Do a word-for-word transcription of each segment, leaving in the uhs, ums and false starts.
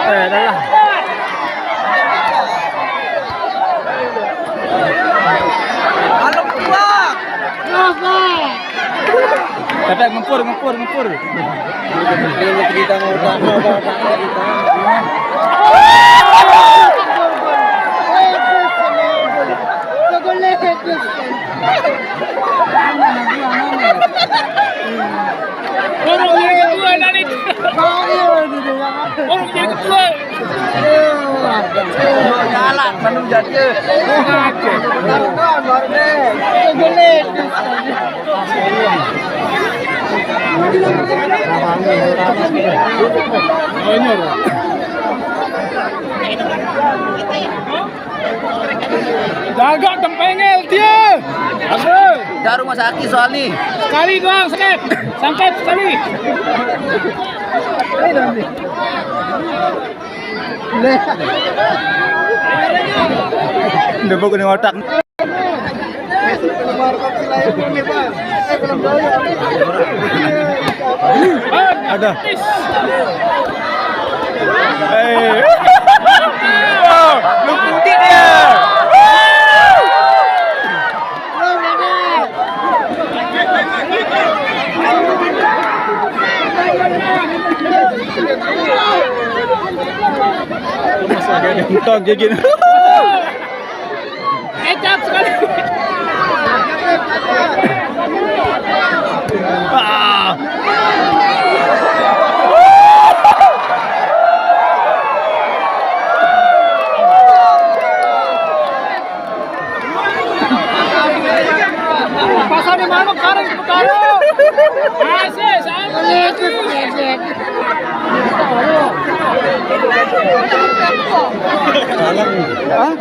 Eh, dah lah. Kalau keluar. Kata ngempur, ngempur, ngempur. Ini cerita mau utama, apa utama kita? Orang jadi ketua nanti. Orang jadi ketua. Jalan menunjukkan. Jaga tempengel dia. Ada. Dah rumah sakit soal ni. Sekali doang, sakit. Sangkep sekali. Udah bukan otak. Ada. Eh. Oh, lu putih dia. Entong kayak gini. Kecap sekali. Ah. Pasal di mana sekarang? Asis, asis. Hah?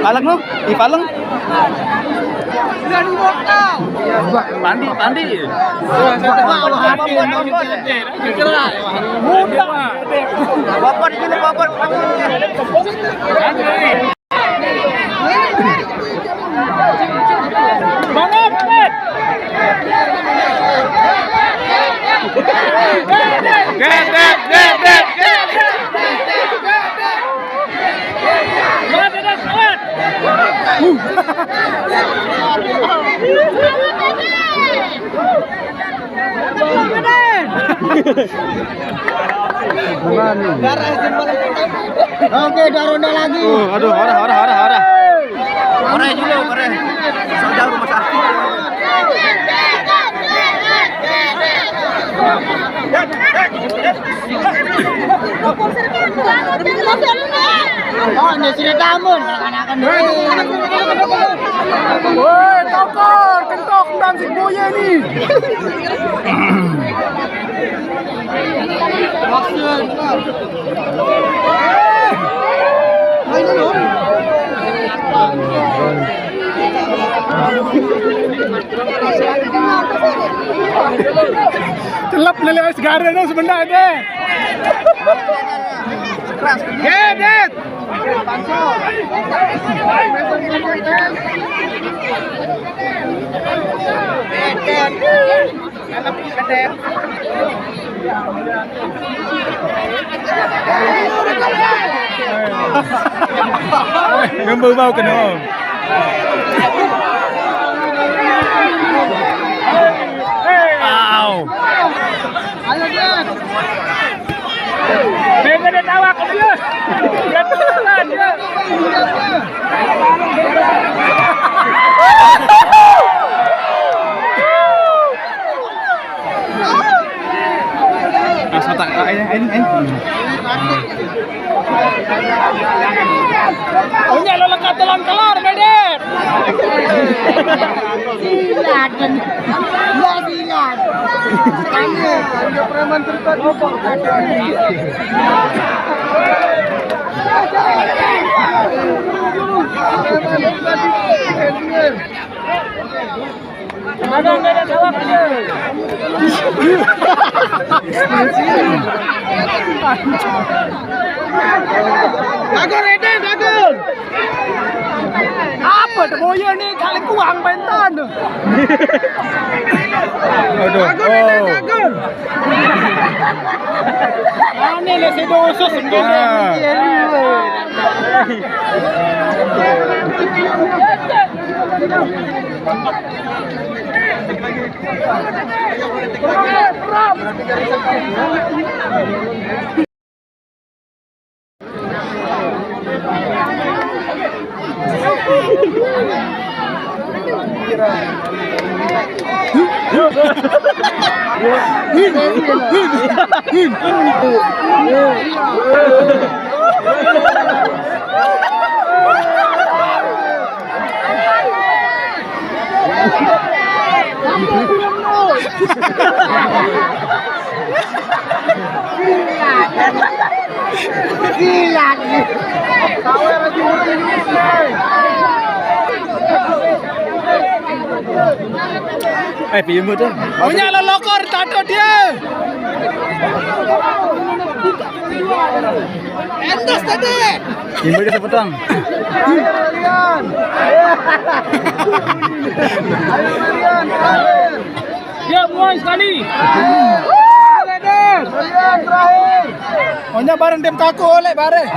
Paleng lu? Di Paleng? Pandi, pandi. Bapak di sini, bapak. Bangun, bangun. Get, get, get, get, get. Kuat, kuat, kuat. Oke, dua ronde lagi. Oh, aduh, ora, ora, ora, ora. Ora dulu, ora. Sudah rumah sakit. Oh, ini sudah tamun, anak-anak. Woi, tokor, kentok, dan si Boye nih. Celep lele segara dong sebentar deh. Gedet. Ngembau-bau kena. Au. Ayo, Jan. Pengen dia tawa ke dia. Dia telan dia. Ah, sotak. Ah, ini, ini, ini. Punya lo lekat telan kelar, Medet. Silat. Ya, silat. Ada preman terlibat. Dagon, Eden, dagon. Apa tu boya ni, kali kuang pentan tu. Aduh. Dagon, Eden, oh, dagon. Mana le sedo usus sendiri. Ah. Eh, piye mu tuh? Punya lelokor, tato dia. Entas tadi. Timbul dia sepotong. Dia buang sekali. Onya bareng tim kaku oleh bareng.